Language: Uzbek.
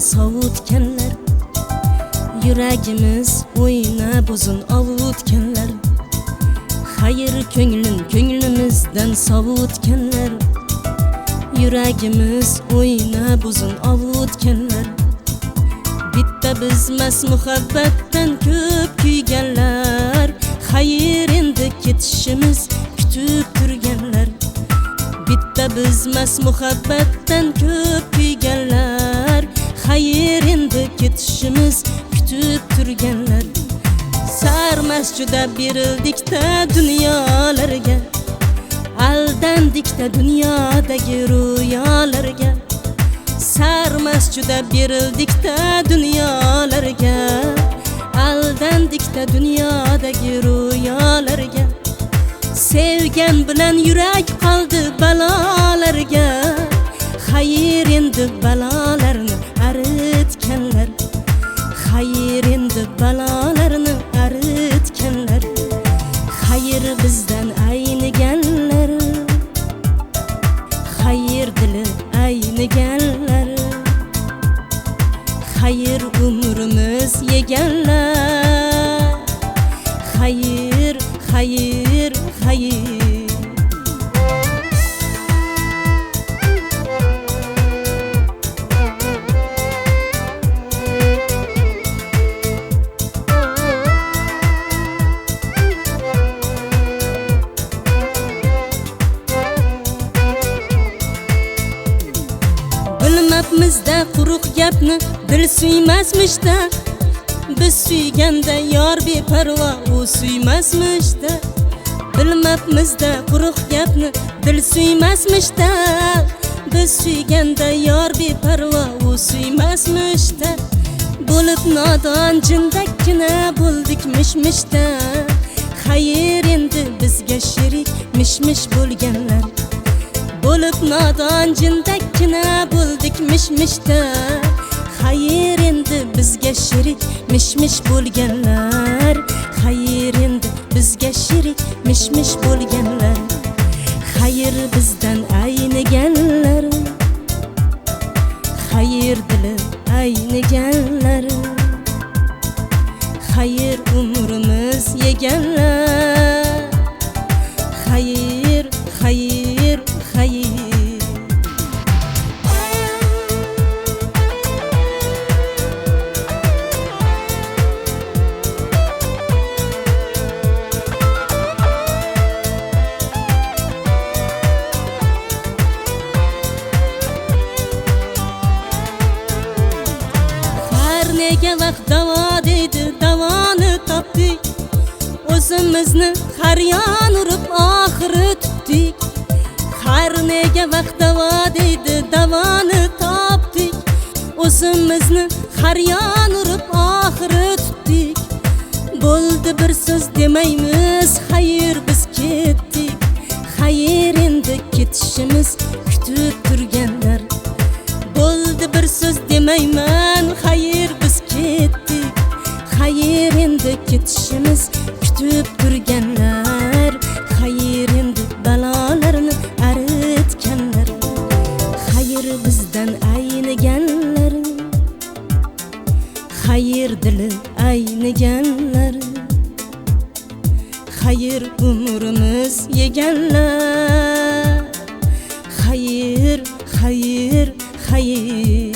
sovutganlar. Yuragimiz o'ynab uzun ovutganlar. Xayr ko'nglin ko'nglimizdan sovutganlar. Yuragimiz o'ynab uzun ovutganlar. Bitta bizmas muhabbatdan ko'p kuyganlar. Xayr endi ketishimiz kutib turganlar. Bitta bizmas muhabbatdan ko'p kuyganlar. Xayr endi ketishimiz kutib turganlar. Sarmast juda berildikda dunyolarga, aldandikda dunyodagi ro'yolarga. Sarmast juda berildikda dunyolarga, aldandikda dunyodagi ro'yolarga. Sevgan bilan yurak qoldi balolarga. Xayr endi balolarni aritganlar. Xayr endi balolarni aritganlar. Xayr bizdan ayniganlar. Xayr dili ayniganlar. Xayr umrimiz yeganlar. Xayr, xayr, xayr. Bilmabmizda quruq gapni dil suymasmishda. Biz suyganda yor beparvo u suymasmishda. Bilmabmizda quruq gapni dil suymasmishda. Biz suyganda yor beparvo u suymasmishda. Bo'lib nodon jindakkina bo'ldik mishmishda. Xayr endi bizga sherik mishmish bo'lganlar. Bo'lib nodon jindakkina bo'ldik mishmishda. Xayr endi bizga sherik mishmish bo'lganlar. Xayr endi bizga sherik mishmish bo'lganlar. Xayr bizdan ayniganlar. Xayr dili ayniganlar. Xayr umrimiz yeganlar. Xayr, xayr, xayr. Har nega vaqt davo deydi, davoni topdik. O'zimizni har yon urib oxiri tutdik. Har nega vaqt davo deydi, davoni topdik. O'zimizni har yon urib oxiri tutdik. Bo'ldi bir so'z demaymiz, xayr biz ketdik. Xayr endi ketishimiz kutib turganlar. Bo'ldi bir so'z demayman, xayr biz ketdik. Xayr endi ketishimiz kutib turganlar. Xayr endi balolarni aritganlar. Xayr bizdan ayniganlar. Xayr dili ayniganlar. Xayr umrimiz yeganlar. Xayr, xayr, xayr.